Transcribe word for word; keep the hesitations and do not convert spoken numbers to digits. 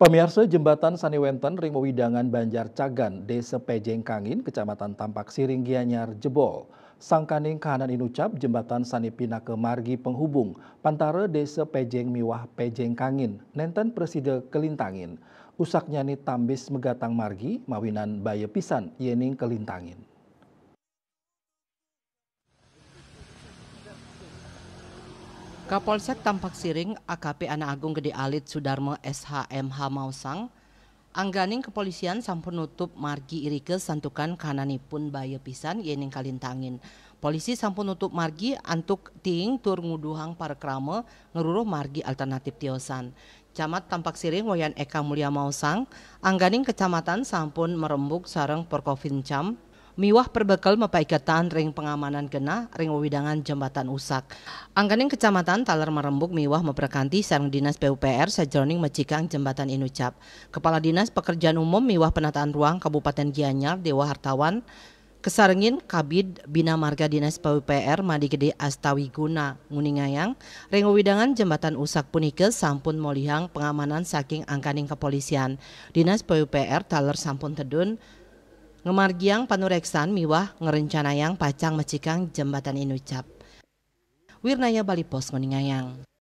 Pamiarsa, jembatan sané wénten ring wewidangan Banjar Cagan, Désa Pejeng Kangin, Kecamatan Tampak Siring, Gianyar, jebol. Sangkaning kahanan inucap, jembatan sané pinaka margi penghubung pantara Désa Pejeng miwah Pejeng Kangin nénten prasida kalintangin. Usaknyané tambis megatang margi mawinan baya pisan yéning kalintangin. Kapolsek Tampak Siring, A K P Anak Agung Gedé Alit Sudarma S H M H maosang, angganing kepolisian sampun nutup margi irika santukan kahananipun baya pisan yéning kalintangin. Polisi sampun nutup margi antuk tiing tur nguduhang parekrama ngruruh margi alternatif tiosan. Camat Tampak Siring Wayan Eka Mulia maosang, angganing kecamatan sampun marembug sareng Perkovincam miwah perbekel mapaiketan ring pangamanan genah ring wewidangan jembatan usak. Angganing kecamatan taler marembug miwah maprakanti sareng Dinas P U P R sajeroning macikang jembatan inucap. Kepala Dinas Pekerjaan Umum miwah Penataan Ruang Kabupaten Gianyar, Dewa Hartawan, kasarengin Kabid Bina Marga Dinas P U P R Made Gedé Astawiguna nguningayang, ring wewidangan jembatan usak punika sampun molihang pangamanan saking angganing kepolisian. Dinas P U P R taler sampun tedun ngamargiang panureksan miwah ngrencanayang pacang macikang jembatan inucap. Wirnaya Bali Post nguningayang.